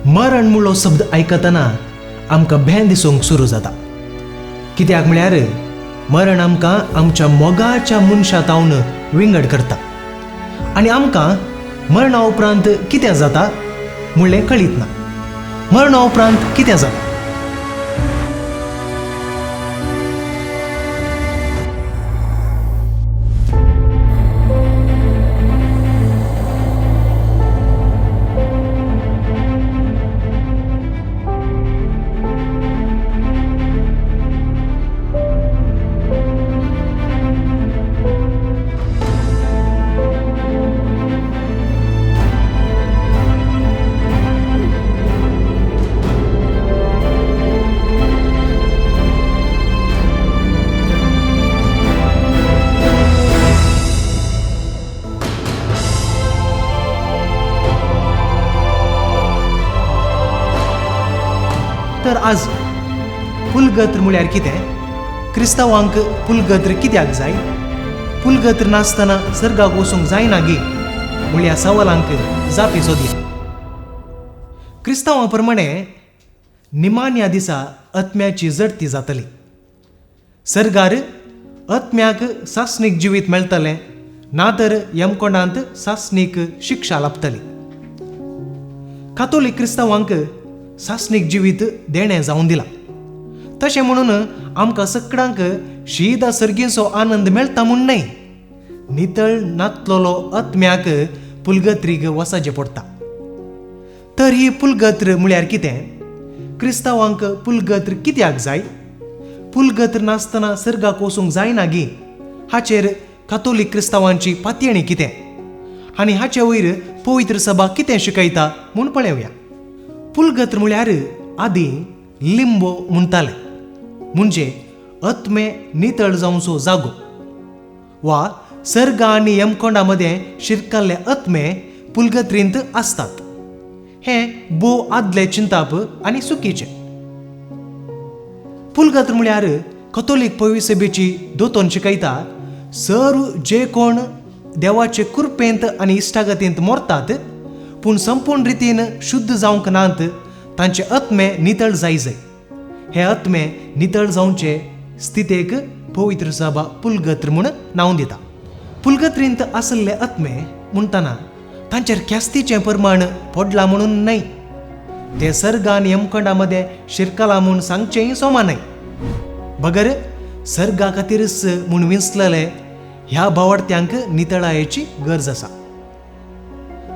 मरण म्हणलो शब्द आयकतना आमकां भें दिसूंक सुरू जाता. कित्याक म्हळ्यार मरण आमकां आमच्या मोगाच्या मनशा तावन विंगड करता आनी आमकां मरणा उपरांत कितें जाता म्हणलें कळीत ना. मरणा उपरांत कितें जाता? तर आज पुलगत्र म्हळ्यार कितें? क्रिस्तांवांक पुलगत्र कित्याक जाय? पुलगत्र नासतना सर्गाक वचूंक जायना गी म्हळ्या सवालांक जापी सोदया. क्रिस्तांवां प्रमाणे निमाण्या दिसा आत्म्याची जडती जातली. सर्गार आत्म्याक सासणीक जिवीत मेळटलें, ना तर यमकोंडांत सासणीक शिक्षा लाभतली. कातोलीक क्रिस्तांवांक सासणीक जिवीत देणें जावन दिलां. तशें म्हणून आमकां सगळ्यांक शीदा सर्गींचो आनंद मेळटा म्हूण न्हय. नितळ नातलोलो आत्म्याक पुलगत्रीक वसाचें पडटा. तर ही पुलगत्र म्हळ्यार कितें? क्रिस्तांवांक पुलगत्र कित्याक जाय? पुलगत्र नासतना सर्गाक वचूंक जायना गी? हाचेर कातोलीक क्रिस्तांवांची पातयेणी कितें आनी हाचे वयर पवित्र सभा कितें शिकयता म्हूण पळोवया. पुलगत्र म्हळ्यार आदीं लिंबो म्हणटाले, म्हणजे आत्मे नितळ जावचो जागो वा सर्ग आनी यमकोंडा मदें शिरकल्ले आत्मे पुलगत्रींत आसतात. हें भोव आदलें चिंताप आनी चुकीचें. पुलगत्र म्हळ्यार कथोलीक पविसभेची दोतोन शिकयता, सर्व जे कोण देवाचे कृपेंत आनी इश्टागतींत मरतात पूण संपूर्ण रितीन शुद्ध जावंक नात तांचे आत्मे नितळ जायजय. हे आत्मे नितळ जावचे स्थितेक पवित्र सभा पुलगत्र म्हूण नांव दिता. पुलगत्रींत आशिल्ले आत्मे म्हणटना तांचेर ख्यास्तीचें प्रमाण पडलां म्हणून न्हय, ते सर्ग आनी यमखंडा मदें शिरकलां म्हूण सांगचेंय सोमा न्हय, बगर सर्गा खातीरच म्हूण विंचलेले ह्या भावार्थ्यांक नितळायेची गरज आसा.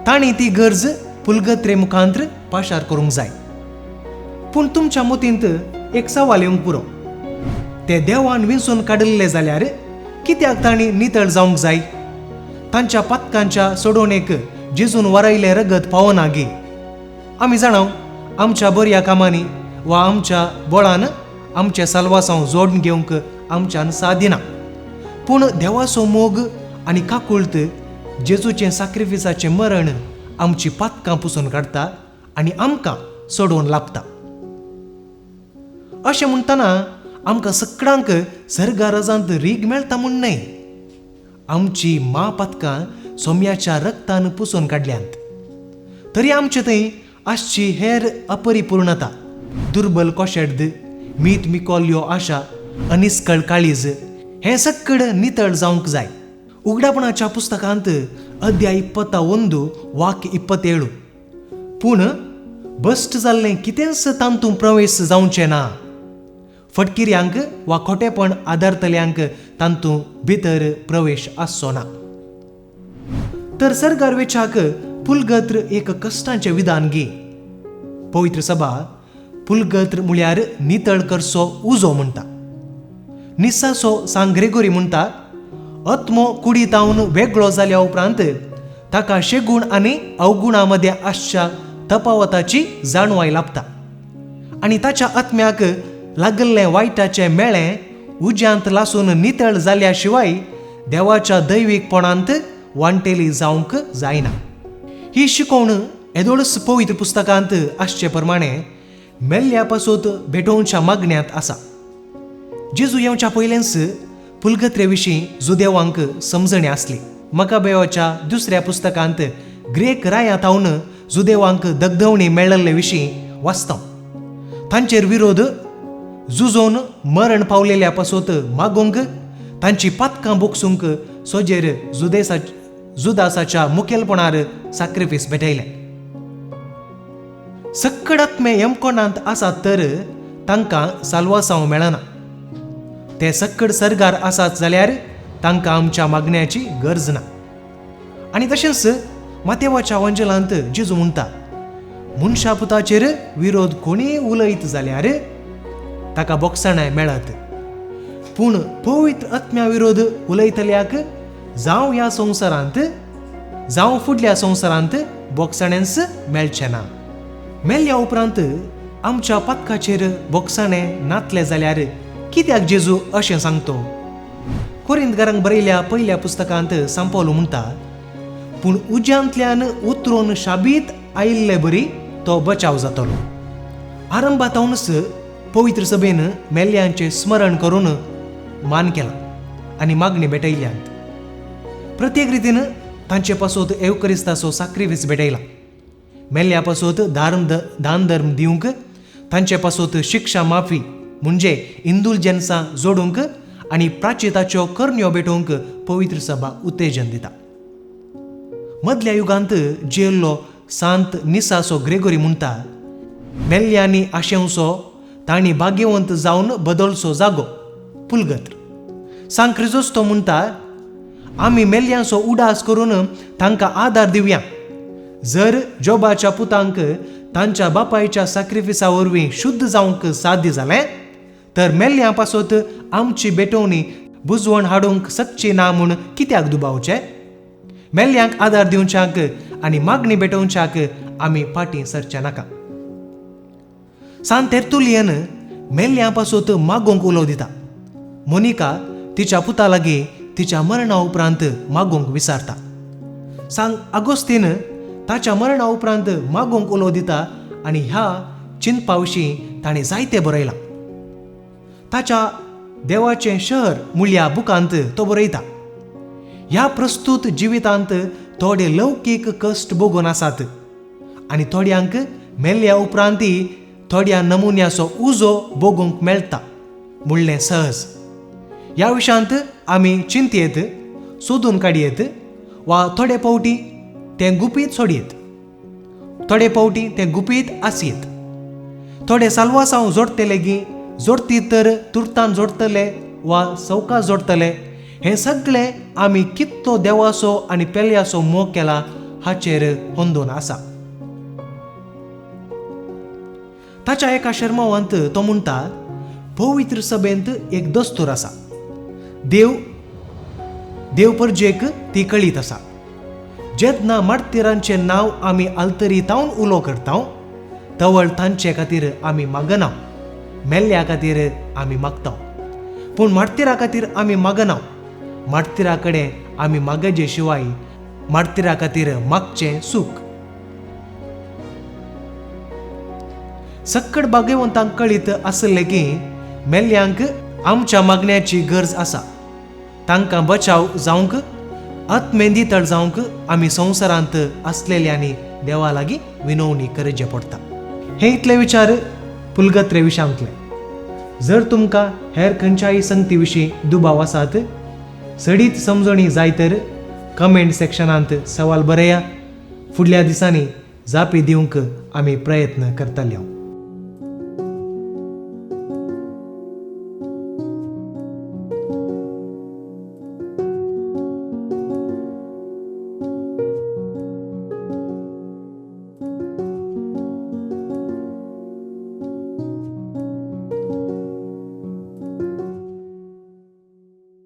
तांणी ती गरज पुलगत्रे मुखांत्र पाशार करूंक जाय. पूण तुमच्या मतींत एक सवाल येवंक पुरो, ते देवान विंचून काडिल्ले जाल्यार कित्याक तांणी नितळ जावंक जाय? तांच्या पातकांच्या सोडोवणेक जेजून वरायलें रगत पावना गी? आमी जाणाव आमच्या बऱ्या कामांनी वा आमच्या बळान आमचें साल्वासांव जोडून घेवंक आमच्यान सादिना, पूण देवाचो मोग आनी काकुळत जेजूचें साक्रिफिसाचें मरण आमची पातकां पुसून काडटा आनी आमकां सोडोवन लाबता. अशें म्हणटना आमकां सगळ्यांक सर्गा रजांत रीग मेळटा म्हूण न्हय. आमची मा पातकां सोम्याच्या रक्तान पुसून काडल्यांत, तरी आमचे थंय आसची हेर अपरिपूर्णता, दुर्बल कोशेर्द, मीत मिकोल्यो आशा, अनिस्कळ काळीज हें सगळें नितळ जावंक जाय. उगडापणाच्या पुस्तकांत अध्याय 21 वाक्य 27, पूण भश्ट जाल्लें कितेंच तांतूं प्रवेश जावचें ना. फटकिऱ्यांक वा खोटेपण आदारतल्यांक तांतूं भितर प्रवेश आसचो ना. तर सर्गार वेच्याक पुलगत्र एक कश्टांचें विधान गी. पवित्र सभा पुलगत्र म्हळ्यार नितळ करचो उजो म्हणटा. निसाचो सांग ग्रेगोरी म्हणटा, आत्मो कुडीतावन वेगळो जाल्या उपरांत ताका शेगूण आनी अवगुणा मदें आसच्या तपावताची जाणवाय लाभता आनी ताच्या आत्म्याक लागल्लें वायटाचें मेळें उज्यांत लासून नितळ जाल्या शिवाय देवाच्या दैवीकपणांत वांटेली जावंक जायना. ही शिकवण येदोळच पवित्र पुस्तकांत आसचे प्रमाणे मेल्ल्या पासत भेटोवच्या मागण्यांत आसा. जेजू येवच्या पयलेंच पुलगत्रे विशीं जुदेवांक समजणी आसली. मकाबेवाच्या दुसऱ्या पुस्तकांत ग्रेक राया थावन जुदेवांक दगदवणी मेळिल्ले विशीं वाचता. तांचेर विरोध झुजोवन मरण पावलेल्या पासत मागूंक, तांची पातकां बोगसूंक सोजेर जुदासाच्या मुखेलपणार साक्रिफीस भेटयलें. सक्कड आत्मे यमकोणांत आसात तर तांकां साल्वासांव मेळना. ते सक्कड सर्गार आसात जाल्यार तांकां आमच्या मागण्याची गरज ना. आनी तशेंच मातेवाच्या वंजलांत जेजू म्हणटा, मनशा पुताचेर विरोध कोणीय उलयत जाल्यार ताका बोगसाणाय मेळत, पूण पवित्र आत्म्या विरोध उलयतल्याक जावं ह्या संवसारांत जावं फुडल्या संवसारांत बोगसाणेंच मेळचें ना. मेल्ल्या उपरांत आमच्या पातकाचेर बोगसाणें नातलें जाल्यार कित्याक जेजू अशें सांगतो? कोरिंतकारांक बरयल्या पयल्या पुस्तकांत सांपवलो म्हणटा, पूण उज्यांतल्यान उतरून शाबीत आयिल्ले बरी तो बचाव जातलो. आरंभातावनच पवित्र सभेन मेल्ल्यांचें स्मरण करून मान केला आनी मागणी भेटयल्यांत. प्रत्येक रितीन तांचे पासत एवकरिस्ताचो साक्रिफीस भेटयला. मेल्ल्या पासत दान धर्म दिवंक, तांचे पासत शिक्षा माफी म्हणजे इंदुलजेन्सां जोडूंक आनी प्राचिताच्यो करण्यो भेटोवंक पवित्र सभा उत्तेजन दिता. मदल्या युगांत जियेल्लो सांत निसासो ग्रेगोरी म्हणटा, मेल्ल्यांनी आशेवचो तांणी भाग्यवंत जावन बदलचो जागो पुलगत्र. सांत क्रिजोस्तो म्हणटा, आमी मेल्ल्यांचो उडास करून तांकां आदार दिवया. जर जोबाच्या पुतांक तांच्या बापायच्या साक्रिफिसा वरवीं शुद्ध जावंक साध्य जालें तर मेल्ल्यां पासत आमची भेटवणी बुजवण हाडूंक शकची ना म्हूण कित्याक दुबावचें? मेल्ल्यांक आदार दिवच्याक आनी मागणी भेटोवच्याक आमी फाटीं सरचें नाका. सांत तेर्तुलियन मेल्ल्यां पासत मागूंक उलो दिता. मोनिका तिच्या पुता लागीं तिच्या मरणा उपरांत मागूंक विचारता. सांत आगोस्तीन ताच्या मरणा उपरांत मागूंक उलो दिता आनी ह्या चिंतपा विशीं ताणें जायतें बरयलां. ताच्या देवाचें शहर म्हणल्या बुकांत तो बरयता, ह्या प्रस्तूत जिवितांत थोडे लौकीक कश्ट भोगून आसात आनी थोड्यांक मेल्ल्या उपरांतय थोड्या नमुन्याचो उजो भोगूंक मेळटा म्हणलें सहज. ह्या विशयांत आमी चिंतयेत, सोदून काडयेत वा थोडे फावटी तें गुपीत सोडयेत, थोडे फावटी तें गुपीत आसयेत. थोडे साल्वासांव जोडटले गी जोडती तर तुर्तान जोडटले वा सवकास जोडटले. हें सगळें आमी कितलो देवाचो आनी पेल्याचो मोग केला हाचेर होंदोन आसा. ताच्या एका शर्मावांत तो म्हणटा, पवित्र सभेंत एक दस्तूर आसा, देव परजेक ती कळीत आसा. जेन्ना मार्तिरांचें नांव आमी आल्तरीतावन उलो करता तवळ तांचे खातीर आमी मागना, मेल्ल्या खातीर आमी मागता, पूण मार्तिरा खातीर आमी मागना. मार्तिरा कडेन आमी मागजे शिवाय मार्तिरा खातीर मागचें सूख. सक्कड भाग्यवंतांक कळीत आसलें की मेल्ल्यांक आमच्या मागण्याची गरज आसा. तांकां बचाव जावंक, आत्मेंदितळ जावंक आमी संवसारांत आसलेल्यांनी देवा लागीं विनवणी करचें पडटा. हे इतले विचार पुलगत्रे विशांतले. जर तुमकां हेर खंयच्याय संगती विशीं दुबाव आसात, सडीत समजणी जाय तर कमेंट सेक्शनांत सवाल बरया. फुडल्या दिसांनी जापी दिवंक आमी प्रयत्न करतले.